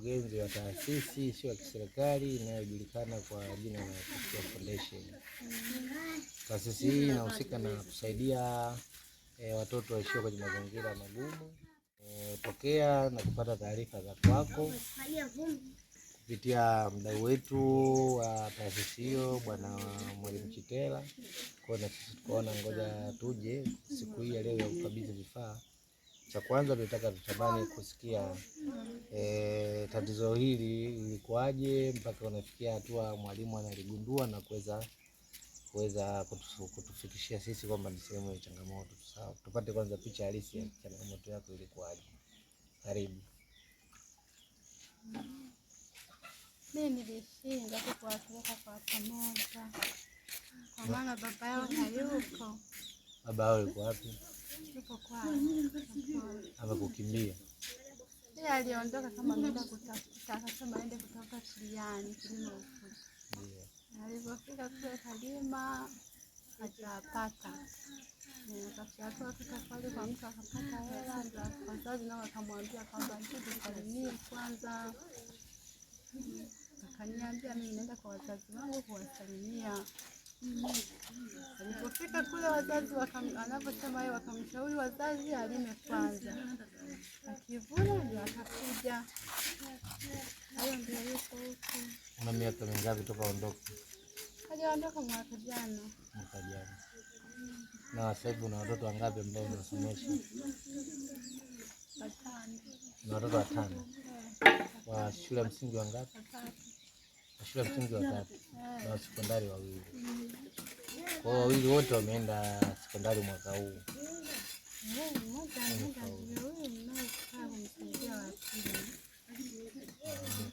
mkurugenzi wa taasisi isiyo ya kiserikali inayojulikana kwa jina la Kisiwa Foundation. Taasisi hii inahusika na kusaidia watoto waishio kwenye mazingira magumu. Pokea na kupata taarifa za kwako kupitia mdau wetu wa taasisi hiyo Bwana Mwalimu Chitela. Kwa hiyo na sisi tukaona ngoja tuje siku hii ya leo ya kukabidhi vifaa. Cha kwanza tulitaka tutamani kusikia tatizo hili lilikuwaje mpaka unafikia hatua mwalimu analigundua na kuweza kutufikishia sisi kwamba ni sehemu ya changamoto. Sawa, tupate kwanza picha halisi ya changamoto yako ilikuwaje. Karibu. Mimi nilishinda tu kuwapeleka kwa pamoja, kwa maana baba yao hayupo. Baba yao yuko wapi? Yupo kwao. Amekukimbia? Yeye aliondoka kama ameenda kutafuta, akasema aende kutafuta chiliani kilimo ufuta. Ndio. Alipofika kule kalima hajapata. Akafika fika pale kwa mtu akapata hela, ndio wazazi nao wakamwambia kwamba njoo tusalimie kwanza. Akaniambia mimi naenda kwa wazazi wangu kuwasalimia. Alipofika kule wazazi anaposema yeye wakamshauri wazazi alime kwanza, akivuna ndio atakuja. Hayo ndio yuko huko. Una miaka mingapi toka ondoke? Hajaondoka mwaka jana. Mwaka jana. Na sasa hivi una watoto wangapi ambao unasomesha? Watano. Una watoto watano. Wa shule ya msingi wangapi? Watatu. Wa shule ya msingi watatu na wa sekondari wawili. Kwa hiyo wawili wote wameenda sekondari mwaka huu. Mmoja ameenda ndio huyu mnayekaa kumsaidia wa pili.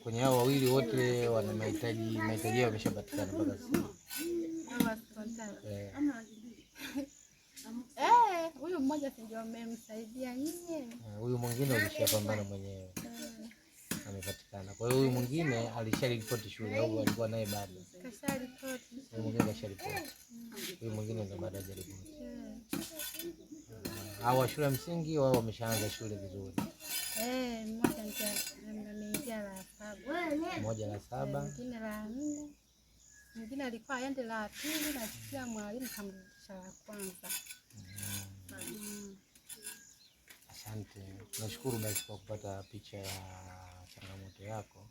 Kwenye hao wawili wote wana mahitaji yao yameshapatikana mpaka sasa. Hao wa sekondari. Huyu mmoja si ndio amemsaidia nyie? Huyu mwingine alishapambana mwenyewe. Amepatikana. Kwa hiyo huyu mwingine alisharipoti shule au alikuwa naye bado? Kasharipoti. Huyu mwingine kasharipoti. Huyu mwingine ndo bado hajaripoti. Hao wa shule ya msingi wao wameshaanza shule vizuri. Mmoja ndio ameingia la saba. Mmoja la saba. Mwingine la 4. Mwingine alikuwa aende la pili na sikia mwalimu kamrudisha la kwanza. Asante. Nashukuru basi kwa kupata picha ya changamoto yako.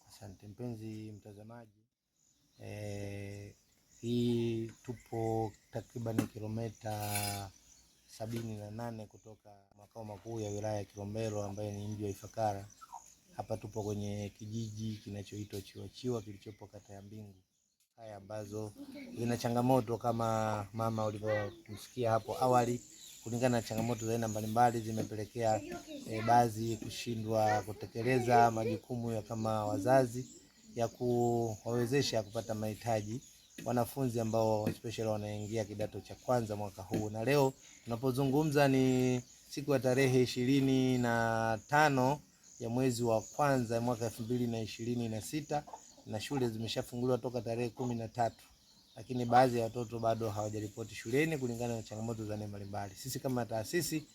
Asante mpenzi mtazamaji. Hii tupo takriban kilomita 78 kutoka makao makuu ya wilaya ya Kilombero ambayo ni mji wa Ifakara. Hapa tupo kwenye kijiji kinachoitwa Chiwachiwa kilichopo kata ya Mbingu. Haya ambazo zina changamoto kama mama ulivyomsikia hapo awali, kulingana na changamoto za aina mbalimbali zimepelekea baadhi kushindwa kutekeleza majukumu ya kama wazazi ya kuwawezesha kupata mahitaji wanafunzi ambao especially wanaingia kidato cha kwanza mwaka huu. Na leo tunapozungumza ni siku ya tarehe 25 ya mwezi wa kwanza mwaka 2026, na shule zimeshafunguliwa toka tarehe 13, lakini baadhi ya watoto bado hawajaripoti shuleni kulingana na changamoto za aina mbalimbali. Sisi kama taasisi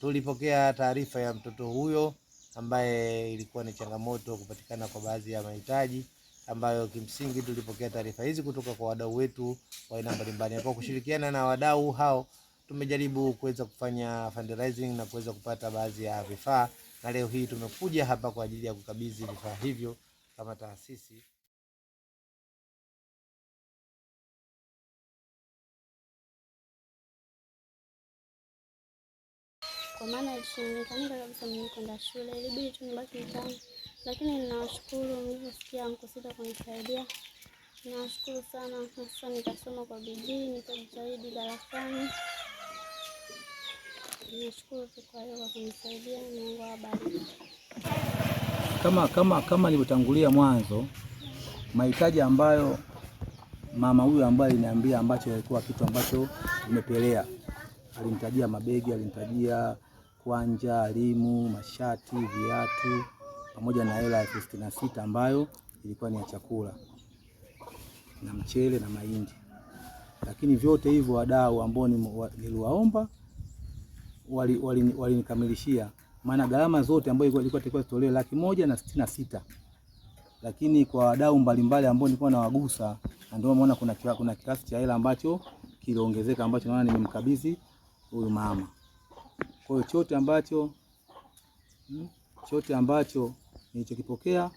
tulipokea taarifa ya mtoto huyo ambaye ilikuwa ni changamoto kupatikana kwa baadhi ya mahitaji, ambayo kimsingi tulipokea taarifa hizi kutoka kwa wadau wetu wa aina mbalimbali. Kwa kushirikiana na wadau hao tumejaribu kuweza kufanya fundraising na kuweza kupata baadhi ya vifaa, na leo hii tumekuja hapa kwa ajili ya kukabidhi vifaa hivyo kama taasisi. Kwa maana ilishindikana kabisa mimi kwenda shule, ilibidi tu nibaki mtaani. Lakini ninawashukuru mlivyosikia mkusita kunisaidia. Ninawashukuru sana. Sasa nitasoma kwa bidii, nitajitahidi darasani. Ninashukuru tu kwa hiyo kwa kunisaidia. Mungu awabariki. Kama nilivyotangulia mwanzo, mahitaji ambayo mama huyu ambaye aliniambia ambacho ilikuwa kitu ambacho kimepelea, alinitajia mabegi, alinitajia kwanja, elimu, mashati, viatu pamoja na hela 66,000 ambayo ilikuwa ni ya chakula na mchele na mahindi. Lakini vyote hivyo wadau ambao niliwaomba walinikamilishia. Maana gharama zote ambayo ilikuwa itakiwa zitolewe 166,000, lakini kwa wadau mbalimbali ambao nilikuwa nawagusa, na ndio maana kuna kiasi cha hela ambacho kiliongezeka ambacho naona nimemkabidhi huyu mama. Kwa hiyo chote ambacho nilichokipokea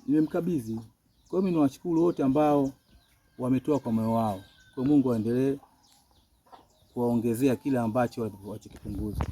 nimemkabidhi. Kwa hiyo mimi niwashukuru wote ambao wametoa kwa moyo wao. Kwa Mungu aendelee kuwaongezea kile ambacho walichokipunguza.